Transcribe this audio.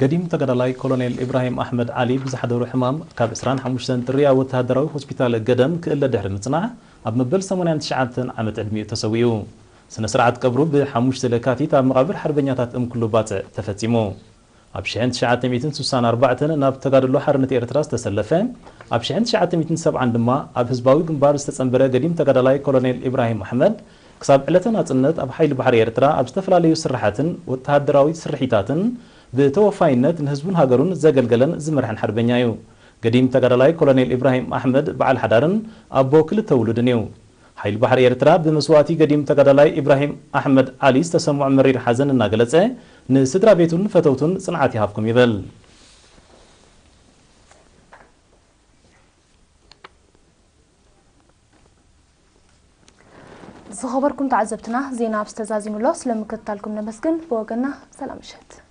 ገዲም ተጋዳላይ ኮሎኔል ኢብራሂም ኣሕመድ ዓሊ ብዝሓደሮ ሕማም ካብ ዕስራን ሓሙሽተን ጥሪ ኣብ ወተሃደራዊ ሆስፒታል ገደም ክእለ ድሕሪ ምጽናሕ ኣብ መበል ሰማንያን ትሽዓተን ዓመት ዕድሚኡ ተሰዊኡ። ስነ ስርዓት ቀብሩ ብ5 ለካቲት ኣብ መቓብር ሓርበኛታት እምኩሉ ባጽዕ ተፈጺሙ። ኣብ ሽሕን ትሽዓተ ሚእትን ስሳን ኣርባዕተን ናብ ተጋድሎ ሓርነት ኤርትራ ዝተሰለፈ፣ ኣብ ሽሕን ትሽዓተ ሚእትን ሰብዓን ድማ ኣብ ህዝባዊ ግንባር ዝተጸንበረ ገዲም ተጋዳላይ ኮሎኔል ኢብራሂም ኣሕመድ፣ ክሳብ ዕለተ ናጽነት ኣብ ሓይሊ ባሕሪ ኤርትራ ኣብ ዝተፈላለዩ ስራሓትን ወተሃደራዊ ስርሒታትን ብተወፋይነት ንህዝቡን ሃገሩን ዘገልገለን ዝመርሐን ሓርበኛ እዩ። ገዲም ተጋዳላይ ኮሎኔል ኢብራሂም ኣሕመድ በዓል ሓዳርን ኣቦ ክልተ ውሉድን እዩ። ሓይሊ ባሕሪ ኤርትራ ብመስዋእቲ ገዲም ተጋዳላይ ኢብራሂም ኣሕመድ ዓሊ ዝተሰምዖ መሪር ሓዘን እናገለጸ፣ ንስድራ ቤቱን ፈተውቱን ጽንዓት ይሃብኩም ይብል። ዝኸበርኩም ተዓዘብትና፣ ዜና ኣብ ዝተዛዚሙሎ ስለምክትታልኩም ነመስግን። ብወገና ሰላም ምሸት።